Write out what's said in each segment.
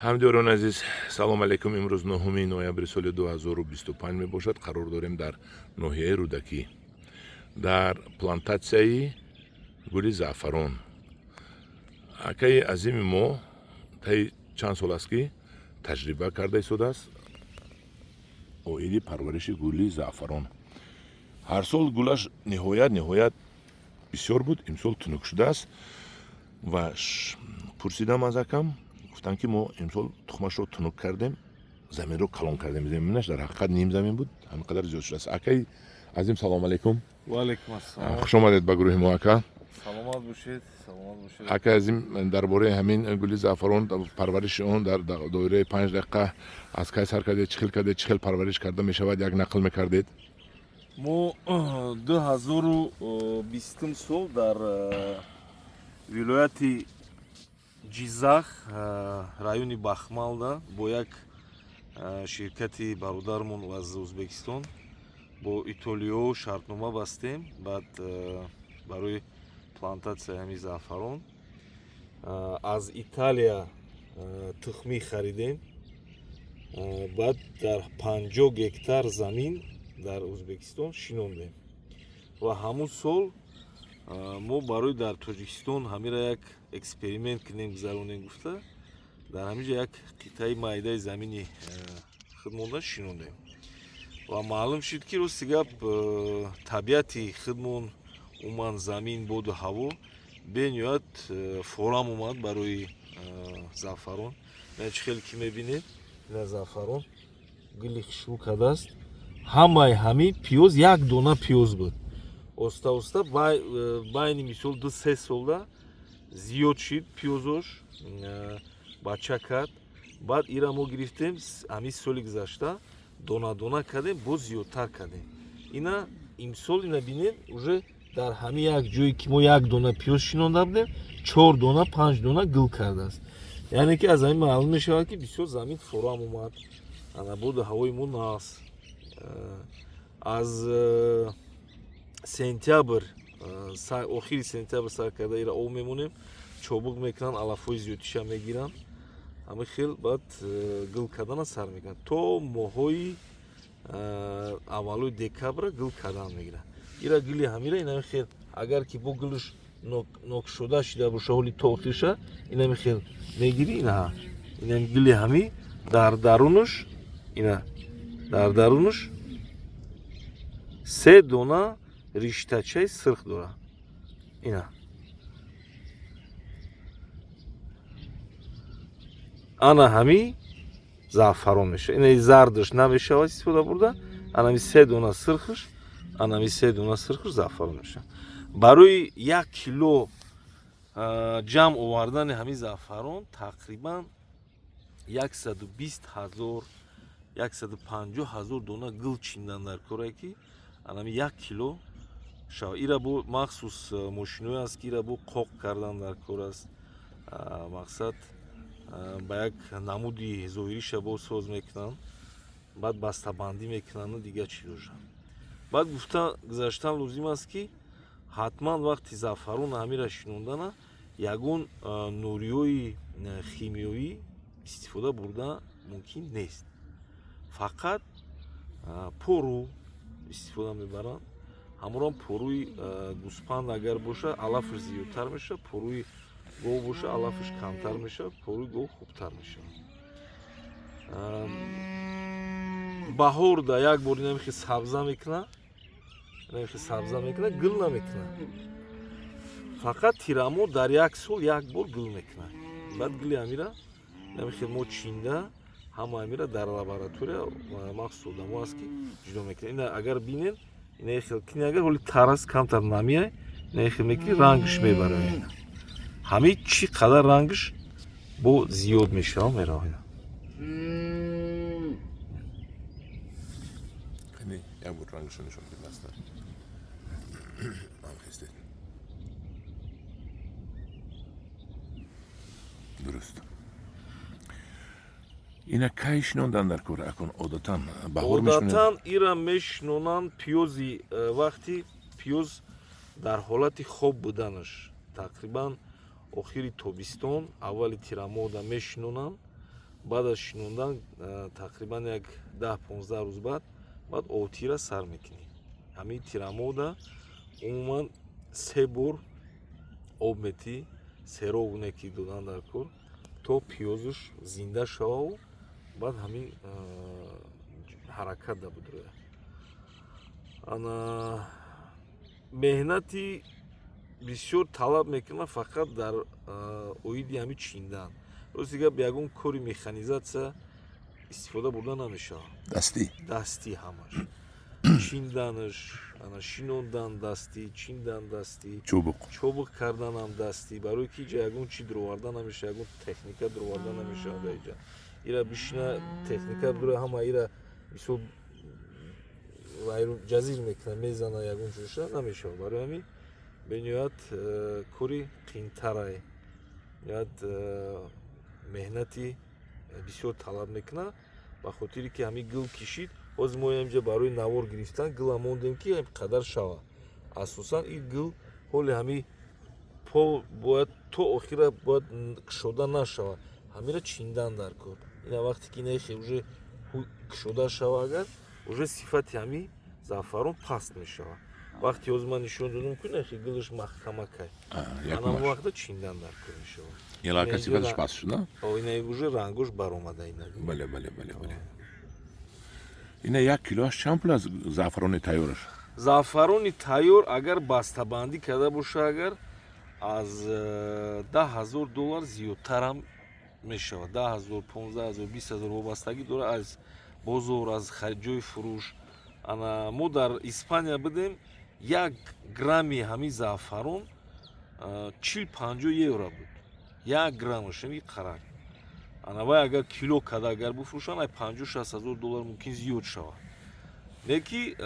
Ҳамдиёрони азиз, салом алейкум. Имрӯз 9 ноябри соли 2025 мебошад. Қарор дорем дар ноҳияи Рӯдакӣ, дар плантатсияи гули заъфарон. Акаи азими мо таи чанд сол аст, ки таҷриба карда истодааст оиди парвариши гули заъфарон. Ҳар сол гулаш ниҳоят бисёр буд, имсол тунук шудааст. Ва пурсидам аз акам, гуфтанд, ки мо имсол тухмашро тунук кардем, заминро калон кардем. Заминаш дар ҳақиқат ним замин буд, ҳамин қадар зиёд шудааст. Акаи азим, салом алейкум. Ваалейкум ассалом. Хуш омадед ба гурӯҳи мо, ака. Саломат бошед, саломат бошед. Акаи азим, дар бораи ҳамин гули заъфарон, парвариши он дар доираи 5 дақиқа, аз кай сар кардед, чӣ хел кардед, чӣ хел парвариш карда мешавад, як нақл мекардед. Мо 2020 сол дар вилояти Ҷиззах, райони Бахмалда, бо як ширкати бародармон аз Ӯзбекистон, бо Итолиё шартнома бастем. Баъд барои плантатсияи ҳамин заъфарон аз Италия тухмӣ харидем. Баъд дар 50 гектар замин дар Ӯзбекистон шинондем ва ҳамун сол мо барои дар Тоҷикистон ҳамира як эксперимент кунем, гузаронем гуфта, дар ҳамин ҷо як қитъаи майдаи замини худмонда шинондем ва маълум шуд, ки, рости гап, табиати худмон, умуман замин, боду ҳаво бениҳоят форам омад барои заъфарон. Чӣ хеле ки мебинед, ина заъфарон гули хушрӯ кардааст. Ҳамаи ҳамин пиёз як дона пиёз буд. Оста оста байни мисол 2-3 солда зиёд шид пиёзош, бача кард. Баъд ира мо гирифтем, ҳамин соли гузашта дона дона кардем, боз зиёдтар кардем. Ина имсол ина бинед, уже дар ҳамин як ҷое, ки мо як дона пиёз шинонда будем, чор дона, панҷ дона гул кардааст. Яъне ки аз ҳамин маълум мешавад, ки бисёр замин форам омад, ана боду ҳавои мо нас. Аз сентябр, охири сентябр сар карда ира об мемонем, чобук мекунанд, алафҳои зиёдтиша мегиранд. Ҳамин хел баъд гул кардана сар мекунанд, то моҳҳои аввалои декабра гул кардан мегиранд. Ира гули ҳамира инами хел, агар ки бо гулш нокшуда шида боша, ҳоли то охирша инами хел мегирӣ. Инаҳа, инами гули ҳами дар дарунаш, ина дар дарунаш се дона риштачаи сирх дорад. Ина ана ҳами заъфарон мешавад. Ина зардаш намешавад истифода бурда. Анами се дона сирхш, анами се дона сирхш заъфарон мешавад. Барои 1 кило ҷамъ овардани ҳамин заъфарон тақрибан 120 000, 150 000 дона гул чиндан дар корае, ки анами 1 кило шавад. Ира бо махсус мошиное аст, ки ира бо қоқ кардан дар кор аст. Мақсад, ба як намуди зоҳириша боз соз мекунанд, баъд бастабандӣ мекунанду дигар чизоша. Баъд гуфта гузаштан лозим аст, ки ҳатман вақти заъфарона ҳамира шинондана ягон нуриҳои химиёӣ истифода бурда мумкин нест. Фақат пору истифода мебаранд. Ҳамонам поруи гӯспанд агар боша, алафаш зиёдтар мешавад, поруи гов боша, алафаш камтар мешавад, поруи гов хубтар мешавад. Баҳорда як бор инамихе сабза мекунад, инамихе сабза мекунад, гул намекунад. Фақат тирамо дар як сол як бор гул мекунад. Баъд гули ҳамира инамихе мо чинда, ҳама ҳамира дар лаборатория махсус одамо аст, ки ҷудо мекунад. Ина агар бинед, ина хел кини, агар ҳоли тарас, камтар намиай, ина хел мекунӣ, рангш мебарад. Ҳамин чӣ қадар рангш бо зиёд мешавад, меравад. Як бор рангашо нишон бидед. Аста хестед. Дуруст. Ина кай шинондан дар кор акун, одатан баҳор? Одатан ира мешинонанд пиёзи вақти пиёз дар ҳолати хоб буданаш, тақрибан охири тобистон, аввали тирамоҳда мешинонанд. Баъд аз шинондан тақрибан як 10-15 рӯз баъд обтира сар мекунӣ. Ҳамин тирамоҳда умуман се бор об метӣ, сероб не ки додан дар кор, то пиёзаш зинда шававу баъд ҳамин ҳаракат да будрояд. Ана меҳнати бисёр талаб мекунад фақат дар оиди ҳамин чиндан. Рости гап, ягон кори механизатсия истифода бурда намешавад. Дастӣ. Дастӣ ҳамаш, чинданаш, ана шинондан дастӣ, чиндан дастӣ. Чӯбуқ. Чобуқ карданам дастӣ, барои ки иҷа ягон чи дуроварда намешавад, ягон техника дуроварда намешавад. Дар иҷа ира бишина, техника дура, ҳама ира мисол ҷазир мекунад, мезана, ягон чизша намешавад. Барои ҳамин бениҳоят кори қиинтарае, ниҳоят меҳнати бисёр талаб мекунад, ба хотире ки ҳамин гил кишид. Ҳозир мо инҷа барои навор гирифтан гила мондем, ки қадар шавад. Асосан ин гил ҳоли ҳамин по бояд то охира бояд кушода нашавад, ҳамира чиндан дар кор. Ина вақте ки инахе уже кушода шава, агар уже сифати ҳамин заъфарон паст мешавад. Вақте ҳозир ман нишон додам, ку инахе гилаш маҳкамакай, ана вақта чиндан дар кор мешавад. Илака сифаташ паст шуда. Ина уже рангош баромада ина. Бале, ина як килоаш чанд пул аст, заъфарони тайёраш? Заъфарони тайёр, агар бастабандӣ карда боша, агар аз 10 000 доллар зиёдтарам мешавад, 10 000, 15 000, 20 000, вобастагӣ дорад аз бозор, аз ҷои фурӯш. Ана мо дар Испания будем, як грамми ҳамин заъфарон 40-50 евро буд, як граммаш ҳами қарак. Ана вай агар кило када агар буфурӯшанд, ай 50-60 ҳазор доллар мумкин зиёд шавад. Не ки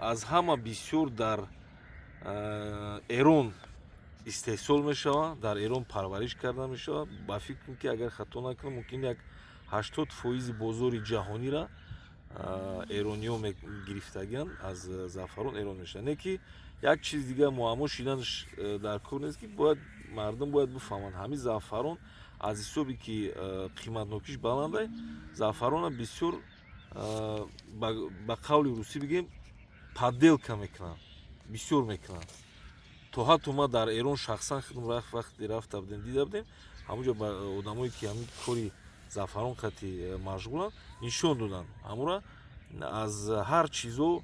аз ҳама бисёр дар Эрон истеҳсол мешавад, дар Эрон парвариш карда мешавад. Ба фикрам, ки агар хато накунам, мумкин як 80% бозори ҷаҳонира эрониҳо гирифтагианд. Аз заъфарон Эрон мешавад. Не ки як чиз дига муаммо шиданаш дар кор нест, ки бояд мардум бояд бифаҳманд: ҳамин заъфарон аз ҳисоби ки қиматнокиш баландай, заъфарона бисёр, ба қавли русӣ бигем, подделка мекунанд, бисёр мекунанд. То ҳатто ма дар Эрон шахсан худм вақте рафта будем, дида будем, ҳамонҷо ба одамое ки ҳамин кори заъфарон қати машғуланд, нишон доданд, ҳамура аз ҳар чизо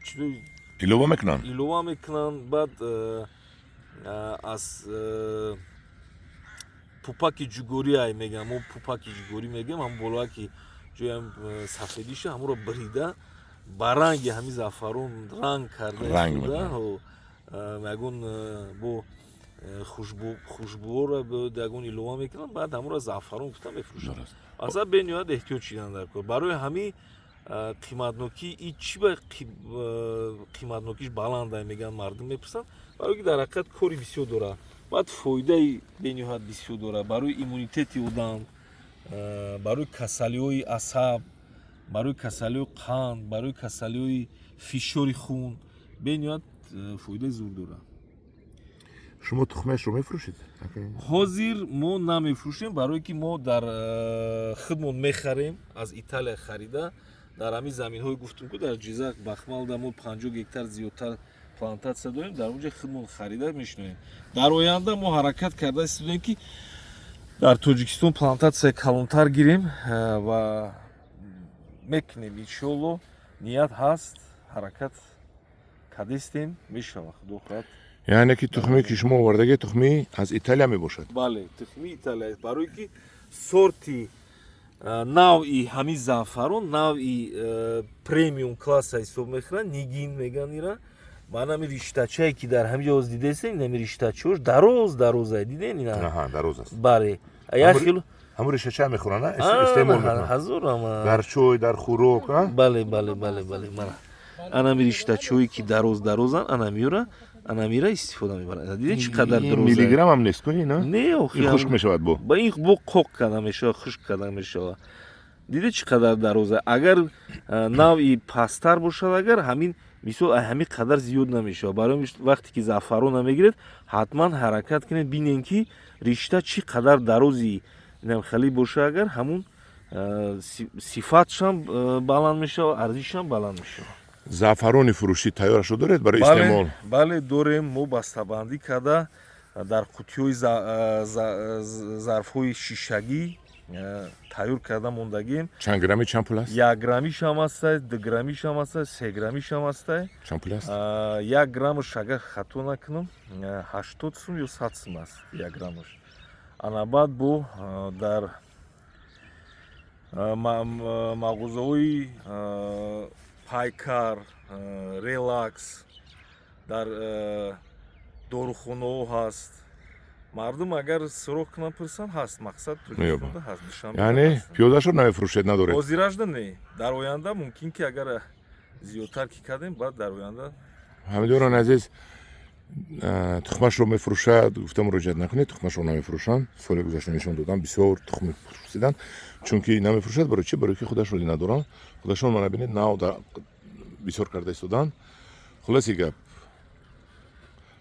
чизои Илова мекунанд. Илова мекунанд. Баъд аз пупаки ҷугорӣ мегӯям, мо пупаки ҷугорӣ мегӯем, ҳам болоаки ҷои сафедиша, ҳамуро бирида, ба ранги ҳамин заъфарон ранг карда Ранг истода, мекунанд. Ягон бо хушбӯҳоро ягон илова мекунанд, баъд ҳамуро заъфарон гуфта мефурӯшанд. Аслан бениҳоят эҳтиёт шидан дар кор. Барои ҳамин қиматнокӣ и чӣ ба қиматнокиш баланда мегӯянд, мардум мепурсанд, барои ки дар ҳақиқат кори бисёр дорад, баъд фоидаи бениҳоят бисёр дорад барои иммунитети одам, барои касалиҳои асаб, барои касалиҳои қанд, барои касалиҳои фишори хун бениҳоят фоидаи зур дорад. Шумо тухмаашро мефурӯшед? Ҳозир мо намефурӯшем, барое ки мо дар худмон мехарем, аз Италия харида, дар ҳамин заминҳое гуфтум, ку дар Ҷизак, Бахмалда мо 50 гектар зиёдтар плантатсия дорем, дар онҷа худмон харида мешинонем. Дар оянда мо ҳаракат карда истодем, ки дар Тоҷикистон плантатсияи калонтар гирем ва мекунем, иншоалло. Ният ҳаст, ҳаракат кардестем, мешава, худо хоҳад. Яъне ки тухме ки шумо овардаги, тухми аз Италия мебошад? Бале, тухми Италия, барое ки сорти навъи ҳамин заъфарон навъи премиум класса ҳисоб мехӯранд, нигин мегӯянд ира. Ба ҳамин риштачае ки дар ҳамин ҷо дидесем, инами риштачаош дароз дароза, диден ина? Аҳа, дароз аст. Бале, як хел. Ҳамун риштача мехӯранд, истеъмол мекунанд? Ҳазорам. Дар чой, дар хӯрок, а? Бале, мана анами риштачаое ки дароз дарозанд, анамиёра, анамира истифода мебаранд. Дидед, чӣ қадар дароз? Миллиграмм ҳам нест кунӣ, на? Не, охи. Ин хушк мешавад бо? Ба ин бо қоқ карда мешавад, хушк карда мешавад. Дидед, чӣ қадар дароза? Агар навъи пасттар бошад, агар ҳамин мисол ҳамин қадар зиёд намешавад. Барои вақте ки заъфарона мегиред, ҳатман ҳаракат кунед, бинед, ки ришта чӣ қадар дарози. Инам хеле боша, агар ҳамун сифатшам баланд мешавад, арзишам баланд мешавад. Заъфарони фурӯшӣ тайёрашро доред барои истеъмол? Бале, дорем. Мо бастабандӣ карда, дар қуттиҳои зарфҳои шишагӣ тайёр карда мондагем. Чанд грамми, чанд пул аст? 1 граммишам ҳастай, 2 граммишам ҳастай, 3 граммишам ҳастай. Чанд пул аст? 1 граммаш, агар хато накунам, 80 сум ё 100 сум аст 1 граммаш. Ана баъд бо дар мағозаҳои «Пайкар», «Релакс», дар дорухонаҳо ҳаст. Мардум агар суроғ кунанд, пурсанд, ҳаст. Мақсад, Тоҷикистонда ҳаст, Душанбе. Яъне пиёзашро намефурӯшед, надоред? Ҳозиражда не. Дар оянда мумкин ки, агар зиёдтар ки кардем, баъд дар оянда. Ҳамдиёрони азиз, тухмашро мефурӯшад гуфта муроҷиат накунед, тухмашро намефурӯшанд. Соли гузашта нишон додам, бисёр тухм пурсиданд. Чунки намефурӯшад, барои чи? Барои ки худашро надоранд. Худашон, мана бинед, нав бисёр карда истоданд. Хулоси гап,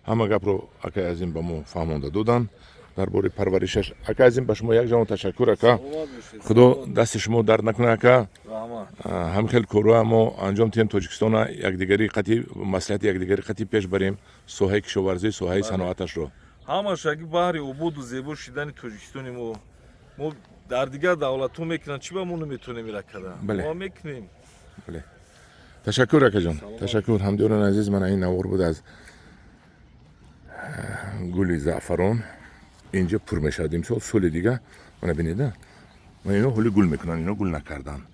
ҳама гапро акай Азим ба мо фаҳмонда доданд дар бораи парваришаш. Ака Азим, ба шумо як ҷаҳон ташаккур, ака. Худо дасти шумо дард накунад, ака. Ҳамин хел корҳоа мо анҷом диҳем, Тоҷикистона якдигари қати маслиҳати якдигари қати пеш барем, соҳаи кишоварзӣ, соҳаи саноаташро. Ҳамаш аги баҳри ободу зебо шидани Тоҷикистони мо. Мо дар дигар давлатҳо мекунанд, чӣ ба мо наметонем ира карда? Мо мекунем. Ташаккур, акаҷон, ташаккур. Ҳамдиёрони азиз, мана ин навор буд аз гули заъфарон. Инҷа пур мешавад имсол, соли дига. Мана бинеда, мана ино ҳоли гул мекунанд, ино гул накарданд.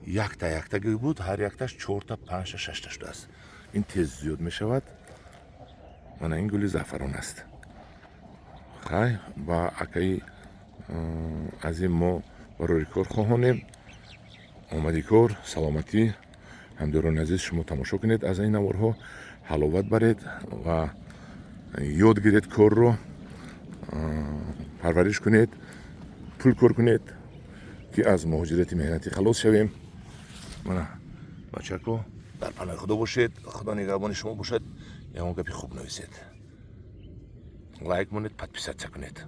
Якта яктаги буд, ҳар якташ чорта, панҷта, шашта шудааст. Ин тез зиёд мешавад. Мана ин гули заъфарон аст. Хай, ба акаи Азим мо барори кор хоҳонем, омади кор, саломатӣ. Ҳамдиёрони азиз, шумо тамошо кунед, аз ин наворҳо ҳаловат баред ва ёд гиред, корро парвариш кунед, пул кор кунед, ки аз муҳоҷирати меҳнатӣ халос шавем. Мана, бачако, дар паноҳи Худо бошед, Худо нигаҳбони шумо бошад. Ягон гапи хуб нависед, лайк монед, подписаться кунед.